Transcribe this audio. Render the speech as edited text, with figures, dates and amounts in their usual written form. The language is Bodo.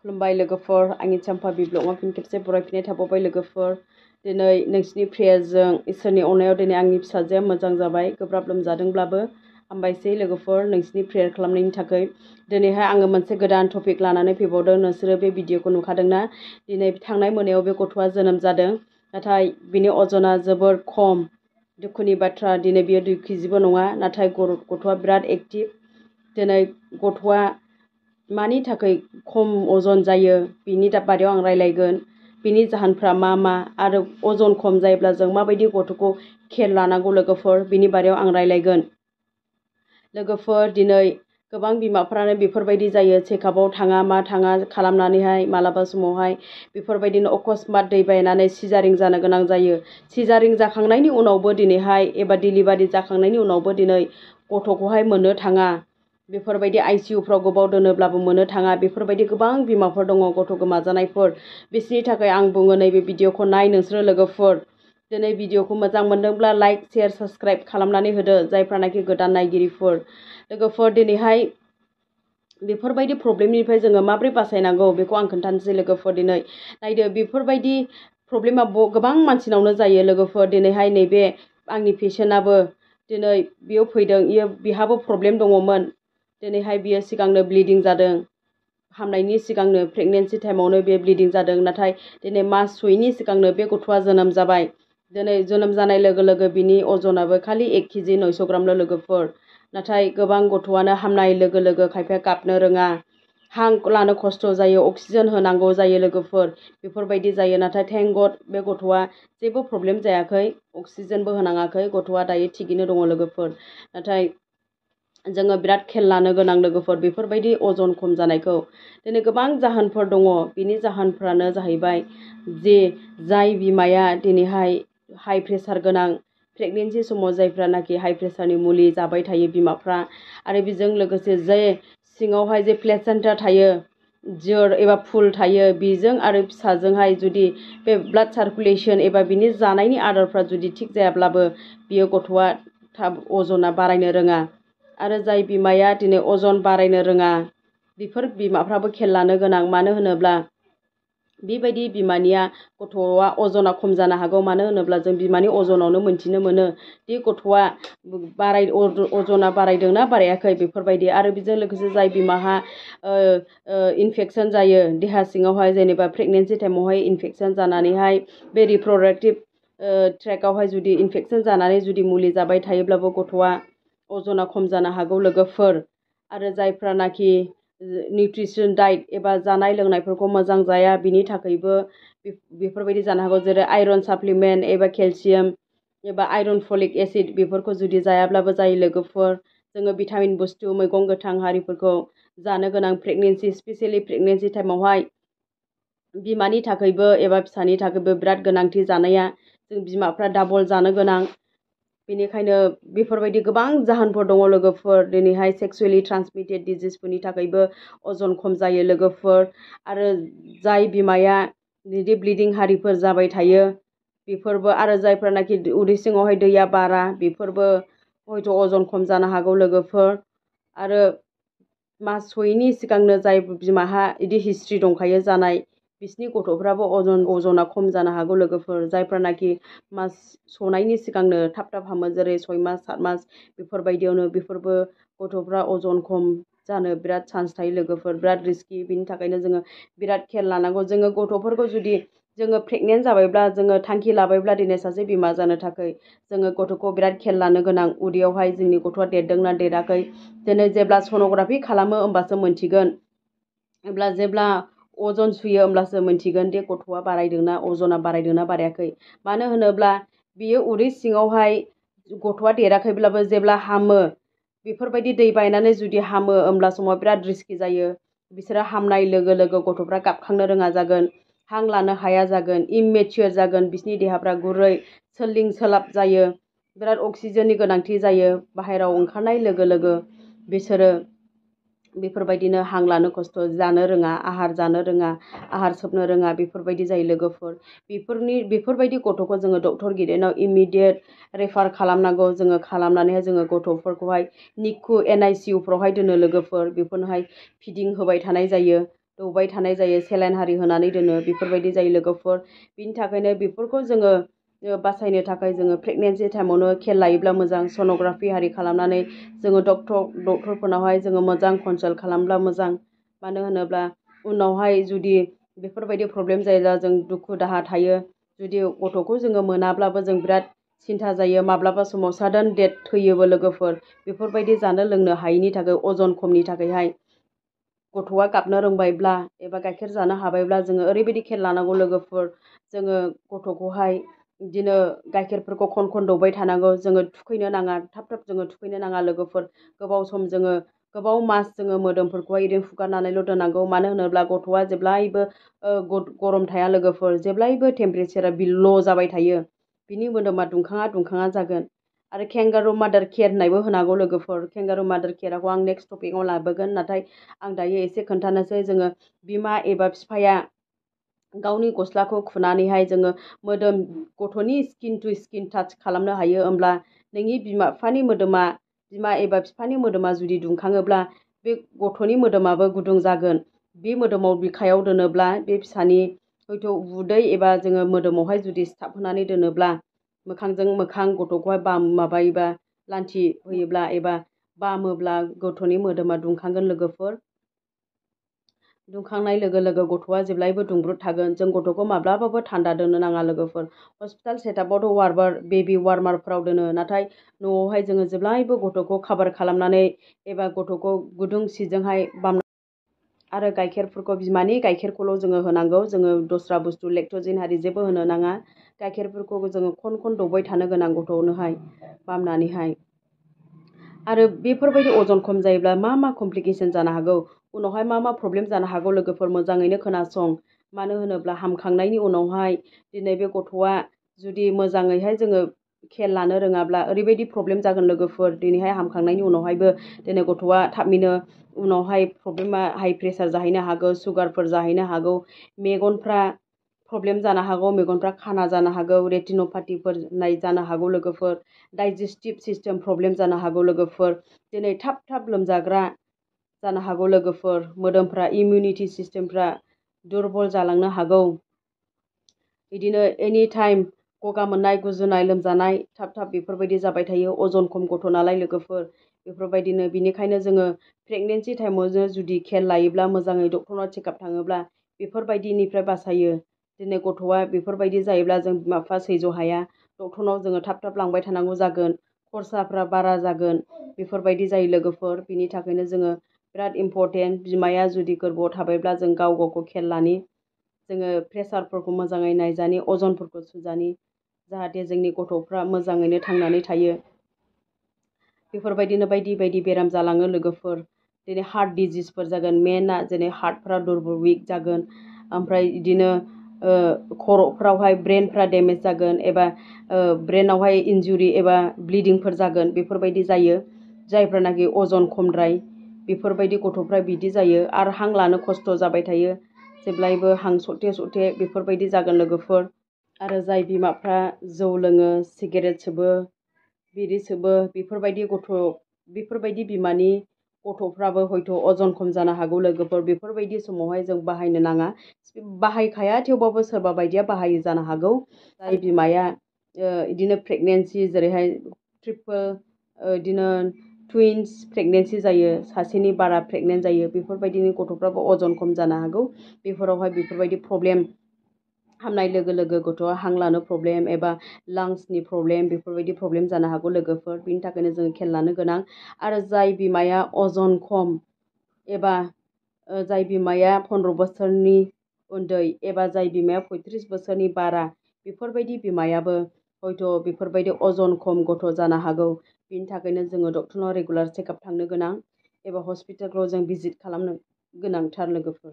खुलुमबाय लोगोफोर, आंनि चाम्पा बिब्लगआव फिन खेबसे बरायफिननाय थाबावबाय लोगोफोर। दिनै नोंसिनि प्रेयारजों इसोरनि अननायाव दिनै आंनि फिसाजोआ मोजां जाबाय, गोब्राब लोमजादोंब्लाबो। हामबायसै लोगोफोर नोंसिनि प्रेयार खालामनायनि थाखाय। दिनैहाय आङो मोनसे गोदान टपिक लानानै फैबावदों। नोंसोरो बे भिडिअखौ नुखादोंना? दिनै थांनाय मोनायाव बे गथ'आ जोनोम जादों, नाथाय बिनि अजना जोबोर खम। दुखुनि बाथ्रा, दिनै बियो 2 केजिबो नङा, नाथाय गथ'आ बिराद एक्टिभ। दिनै गथ'आ मानि थाखाय खम अजन जायो बिनि बारियाव आं रायलायगोन। बिनि जाहोनफ्रा मा मा आरो अजन खम जायोब्ला जों माबायदि गथ'खौ केयार लानांगौ लोगोफोर, बिनि बारियाव आं रायलायगोन। लोगोफोर दिनै गोबां बिमाफ्रानो बेफोरबायदि जायो, चेकआपआव थाङा मा थाङा खालामनानैहाय मालाबा समावहाय बेफोरबायदिनो अकस्मात दै बायनानै सिजारिं जानो गोनां जायो। सिजारिं जाखांनायनि उनावबो दिनैहाय एबा डिलिभारि जाखांनायनि उनावबो दिनै गथ'खौहाय मोननो थाङा। बेफोरबायदि ICUफ्राव गोबाव दोनोब्लाबो मोननो थाङा। बेफोरबायदि गोबां बिमाफोर दङ, गथ' गोमाजानायफोर। बिसोरनि थाखाय आं बुङो नैबे भिडिअखौ नाय नोंसोरो लोगोफोर। दिनै भिडिअखौ मोजां मोनदोंब्ला लाइक, शेयार, साबस्क्राइब खालामनानै होदो, जायफ्रानाखि गोदान नायगिरिफोर। लोगोफोर दिनैहाय बेफोरबायदि प्रब्लेमनिफ्राय जोङो माबोरै बासायनांगौ बेखौ आं खोन्थानोसै लोगोफोर। दिनै नायदो, बेफोरबायदि प्रब्लेमा गोबां मानसिनावनो जायो लोगोफोर। दिनैहाय नैबे आंनि पेसेन्टआबो दिनै बेयाव फैदों, बिहाबो प्रब्लेम दङमोन। दिनैहाय बियो सिगांनो ब्लिडिं जादों। हामनायनि सिगांनो प्रेगनेन्सि टाइमावनो बे ब्लिडिं जादों, नाथाय दिनै मास सयैनि सिगांनो बे गथ'आ जोनोम जाबाय। दिनै जोनोम जानाय लोगो लोगो बिनि अजनाबो खालि 1 केजि 900 ग्रामल' लोगोफोर। नाथाय गोबां गथ'आनो हामनाय लोगो लोगो खायफाया गाबनो रोङा, हां लानो खस्थ' जायो, अक्सिजेन होनांगौ जायो लोगोफोर। बेफोरबायदि जायो, नाथाय थेंक गड बे गथ'आ जेबो प्रब्लेम जायाखै, अक्सिजेनबो होनाङाखै, गथ'आ दायो थिगैनो दङ लोगोफोर। नाथाय जोङो बिराद खेल लानो गोनां लोगोफोर बेफोरबायदि अजन खम जानायखौ। दिनै गोबां जाहोनफोर दङ। बिनि जाहोनफ्रानो जाहैबाय जे जाय बिमाया दिनैहाय हाइ प्रेसार गोनां, प्रेगनेन्सि समाव जायफ्रानाखि हाइ प्रेसारनि मुलि जाबाय थायो बिमाफ्रा, आरो बेजों लोगोसे जे सिङावहाय जे प्लेसेन्टा थायो, जोर एबा फुल थायो, बेजों आरो फिसाजोंहाय जुदि बे ब्लाड सार्कुलेसन एबा बिनि जानायनि आदारफ्रा जुदि थिग जायाब्लाबो बियो गथ'आ थाब अजना बारायनो रोङा। आरो जाय बिमाया दिनै अजन बारायनो रोङा, बेफोर बिमाफ्राबो खेल लानो गोनां। मानो होनोब्ला बेबायदि बिमानिया गथ'आ अजना खम जानो हागौ। मानो होनोब्ला जों बिमानि अजनावनो मोनथिनो मोनो दि गथ'आ अजना बारायदोंना बारायाखै बेफोरबायदि। आरो बेजों लोगोसे जाय बिमाहा इनफेकसन जायो देहा सिङावहाय, जेनेबा प्रेगनेन्सि टाइमावहाय इनफेकसन जानानैहाय बे रिप्रडाक्टिभ ट्रेकआवहाय जुदि इनफेकसन जानानै जुदि मुलि जाबाय थायोब्लाबो गथ'आ अजना खम जानो हागौ लोगोफोर। आरो जायफ्रानाखि निउट्रिसन डाइट एबा जानाय लोंनायफोरखौ मोजां जाया, बिनि थाखायबो बेफोरबायदि जानो हागौ। जेरै आयरन साप्लिमेन्ट एबा केलसियाम एबा आयरन फलिक एसिड बेफोरखौ जुदि जायाब्लाबो जायो लोगोफोर। जोङो भिटामिन बुस्थु, मैगं गोथां हारिफोरखौ जानो गोनां। प्रेगनेन्सि, स्पेसियेलि प्रेगनेन्सि टाइमावहाय बिमानि थाखायबो एबा फिसानि थाखायबो बिराद गोनांथि जानाया। जों बिमाफ्रा डाबल जानो गोनां। बेनिखायनो बेफोरबायदि गोबां जाहोनफोर दङ लोगोफोर। दिनैहाय सेक्सुवेलि ट्रान्समिटेड डिजिसफोरनि थाखायबो अजन खम जायो लोगोफोर। आरो जाय बिमाया बिदि ब्लिडिं हारिफोर जाबाय थायो बेफोरबो, आरो जायफ्रानाखि उदै सिङावहाय दैया बारा, बेफोरबो हयथ' अजन खम जानो हागौ लोगोफोर। आरो मास सयैनि सिगांनो जाय बिमाहा बिदि हिस्ट्रि दंखायो जानाय, बिसिनि गथ'फ्राबो अजना खम जानो हागौ लोगोफोर। जायफ्रानाखि मास सनायनि सिगांनो थाब थाब हामो, जेरै 6 मास 7 मास बेफोरबायदियावनो, बेफोरबो गथ'फ्रा अजन खम जानो बिराद चान्स थायो लोगोफोर। बिराद रिस्कि। बिनि थाखायनो जोङो बिराद खेल लानांगौ। जोङो गथ'फोरखौ जुदि जोङो प्रेगनेन्ट जाबायब्ला, जोङो थांखि लाबायब्ला दिनै सासे बिमा जानो थाखाय, जोङो गथ'खौ बिराद खेल लानो गोनां। उदैयावहाय जोंनि गथ'आ देरदोंना देराखै। दिनै जेब्ला सन'ग्राफि खालामो होमबासो मोनथिगोन। जेब्ला अजन सुयो होमब्लासो मोनथिगोन दि गथ'आ बारायदोंना, अजना बारायदोंना बारायाखै। मानो होनोब्ला बियो उदै सिङावहाय गथ'आ देराखैब्लाबो जेब्ला हामो, बेफोरबायदि दै बायनानै जुदि हामो होमब्ला समाव बिराद रिस्कि जायो। बिसोरो हामनाय लोगो लोगो गथ'फ्रा गाबखांनो रोङा जागोन, हां लानो हाया जागोन, इममेचियर जागोन, बिसिनि देहाफ्रा गुरै सोरलिं सोलाब जायो, बिराद अक्सिजेननि गोनांथि जायो। बाहेरायाव ओंखारनाय लोगो लोगो बिसोरो बेफोरबायदिनो हां लानो खस्थ, जानो रोङा, आहार जानो रोङा, आहार सोबनो रोङा, बेफोरबायदि जायो लोगोफोर। बेफोरबायदि गथ'खौ जोङो डक्टर गिदिरनाव इमिडियेट रेफार खालामनांगौ। जोङो खालामनानैहाय जोङो गथ'फोरखौहाय NICU NICU फ्रावहाय दोनो लोगोफोर। बेफोरनोहाय फिडिं होबाय थानाय जायो। दौबाय थानाय जायो, सेलाइन हारि होनानै दोनो, बेफोरबायदि जायो लोगोफोर। बिनि थाखायनो बेफोरखौ जोङो बासायनो थाखाय जोङो प्रेगनेन्सि टाइमावनो खेल लायोब्ला मोजां, सन'ग्राफि हारि खालामनानै जोङो डक्टरफोरनावहाय जोङो मोजां कनसाल्ट खालामब्ला मोजां। मानो होनोब्ला उनावहाय जुदि बेफोरबायदि प्रब्लेम जायोब्ला जों दुखु दाहा थायो। जुदि गथ'खौ जोङो मोनाब्लाबो जों बिराद सिन्था जायो, माब्लाबा समाव सादान डेथ थैयोबो लोगोफोर। बेफोरबायदि जानो लोंनो हायैनि थाखाय, अजन खमनि थाखायहाय। गथ'आ गाबनो रोंबायब्ला एबा गाइखेर जानो हाबायब्ला जोङो ओरैबायदि खेल लानांगौ लोगोफोर। जोङो गथ'खौहाय बिदिनो गाइखेरफोरखौ खन दौबाय थानांगौ। जोङो थुखैनो नाङा, थाब थाब जोङो थुखैनो नाङा लोगोफोर। गोबाव सम जोङो गोबाव मास जोङो मोदोमफोरखौहाय ओरैनो हुगारनानैल' दोननांगौ। मानो होनोब्ला गथ'आ जेब्लायबो गरम थाया लोगोफोर, जेब्लायबो टेम्पारेचारा ल' जाबाय थायो। बिनि मोदोमा दुंखाङा जागोन। आरो केंगारु मादार केयार होननायबो होनांगौ लोगोफोर। केंगारु मादार केयारखौ आं नेक्स्ट टपिकआव लाबोगोन। नाथाय आं दायो एसे खोन्थानोसै। जोङो बिमा एबा बिफाया गावनि गस्लाखौ खुनानैहाय जोङो मोदोम गथ'नि स्किन टु स्किन टाच खालामनो हायो। होमब्ला नोंनि बिमा एबा बिफानि मोदोमा जुदि दुंखाङोब्ला बे गथ'नि मोदोमाबो गुदुं जागोन। बे मोदोमाव बिखायाव दोनोब्ला बे फिसानि हयथ' उदै एबा जोङो मोदोमावहाय जुदि सिथाबहोनानै दोनोब्ला, मोखांजों मोखां गथ'खौहाय माबायोबा लान्थि होयोब्ला एबा बामोब्ला गथ'नि मोदोमा दुंखांगोन लोगोफोर। दुंखांनाय लोगो लोगो गथ'आ जेब्लायबो दुंब्रुद थागोन। जों गथ'खौ माब्लाबाबो थान्दा दोननो नाङा लोगोफोर। हस्पिटाल सेटआपआवथ' बेबि वार्मारफ्राव दोनो। नाथाय न'आवहाय जोङो जेब्लायबो गथ'खौ काभार खालामनानै एबा गथ'खौ गुदुं सिजोंहाय आरो गाइखेरफोरखौ बिमानि गाइखेरखौल' जोङो होनांगौ। जोङो दस्रा बुस्थु लेक्ट'जिन हारि जेबो होनो नाङा। गाइखेरफोरखौ जोङो खन दौबाय थानो गोनां गथ'नोहाय बामनानैहाय। आरो बेफोरबायदि अजन खम जायोब्ला मा कमप्लिकेसन जानो हागौ, उनावहाय मा प्रब्लेम जानो हागौ लोगोफोर, मोजाङैनो खोनासं। मानो होनोब्ला हामखांनायनि उनावहाय दिनै बे गथ'आ जुदि मोजाङैहाय जोङो खेल लानो रोङाब्ला ओरैबायदि प्रब्लेम जागोन लोगोफोर। दिनैहाय हामखांनायनि उनावहायबो दिनै गथ'आ थाबैनो उनावहाय प्रब्लेमा हाइ प्रेसार जाहैनो हागौ, सुगारफोर जाहैनो हागौ, मेगनफ्रा प्रब्लेम जानो हागौ, मेगनफ्रा खाना जानो हागौ, रेटिनोपैथिफोर जानो हागौ लोगोफोर, डाइजेस्टिभ सिस्टेम प्रब्लेम जानो हागौ लोगोफोर। दिनै थाब लोमजाग्रा जानो हागौ लोगोफोर। मोदोमफ्रा इमिउनिटि सिस्टेमफ्रा दुरबल जालांनो हागौ। बिदिनो एनि टाइम गगा मोननाय, गुजुनाय, लोमजानाय थाब बेफोरबायदि जाबाय थायो। अजन खम गथ' नालाय लोगोफोर। बेफोरबायदिनो बिनिखायनो जोङो प्रेगनेन्सि टाइमावनो जुदि खेल लायोब्ला, मोजाङै डक्टरनाव चेकआप थाङोब्ला बेफोरबायदिनिफ्राय बासायो। दिनै गथ'आ बेफोरबायदि जायोब्ला जों बिमा बिफा सैज' हाया। डक्टरनाव जोङो थाब लांबाय थानांगौ जागोन। खरसाफ्रा बारा जागोन। बेफोरबायदि जायो लोगोफोर। बिनि थाखायनो जोङो बिराद इम्परटेन्ट। बिमाया जुदि गोरबोआव थाबायब्ला जों गावखौ खेल लानि। जोङो प्रेसारफोरखौ मोजाङै नायजानि, अजनफोरखौ सुजानि, जाहाथे जोंनि गथ'फ्रा मोजाङैनो थांनानै थायो। बेफोरबायदिनो बायदि बेराम जालाङो लोगोफोर। दिनै हार्ट डिजिसफोर जागोन। मेनआ जेरै हार्टफ्रा दुरबल उइक जागोन। ओमफ्राय बिदिनो खर'फ्रावहाय ब्रेनफ्रा डेमेज जागोन एबा ब्रेनावहाय इन्जुरि एबा ब्लिडिंफोर जागोन। बेफोरबायदि जायो। जायफ्रानाखि अजन खमद्राय बेफोरबायदि गथ'फ्रा बिदि जायो। आरो हां लानो खस्थ' जाबाय थायो। जेब्लायबो हां सरथे बेफोरबायदि जागोन लोगोफोर। आरो जाय बिमाफ्रा जौ लोङो, सिगारेट सोबो, बिरि सोबो, बेफोरबायदि बिमानि गथ'फ्राबो हयथ' अजन खम जानो हागौ लोगोफोर। बेफोरबायदि समावहाय जों बाहायनो नाङा। बाहायखाया, थेवबाबो सोरबा बायदिया बाहायो जानो हागौ। जाय बिमाया बिदिनो प्रेगनेन्सि, जेरैहाय बिदिनो टुइन्स प्रेगनेन्सि जायो, सासेनि बारा प्रेगनेन्ट जायो, बेफोरबायदिनि गथ'फ्राबो अजन खम जानो हागौ। बेफोरावहाय बेफोरबायदि प्रब्लेम हामनाय लोगो लोगो गथ'आ हां लानो प्रब्लेम एबा लांसनि प्रब्लेम, बेफोरबायदि प्रब्लेम जानो हागौ लोगोफोर। बिनि थाखायनो जोङो खेल लानो गोनां। आरो जाय बिमाया अजन खम एबा जाय बिमाया 15 बोसोरनि उन्दै एबा जाय बिमाया 35 बोसोरनि बारा, बेफोरबायदि बिमायाबो हयथ' बेफोरबायदि अजन खम गथ' जानो हागौ। बिनि थाखायनो जोङो डक्टरनाव रेगुलार चेकआप थांनो गोनां एबा हस्पिटालफ्राव जों भिजिट खालामनो गोनांथार लोगोफोर।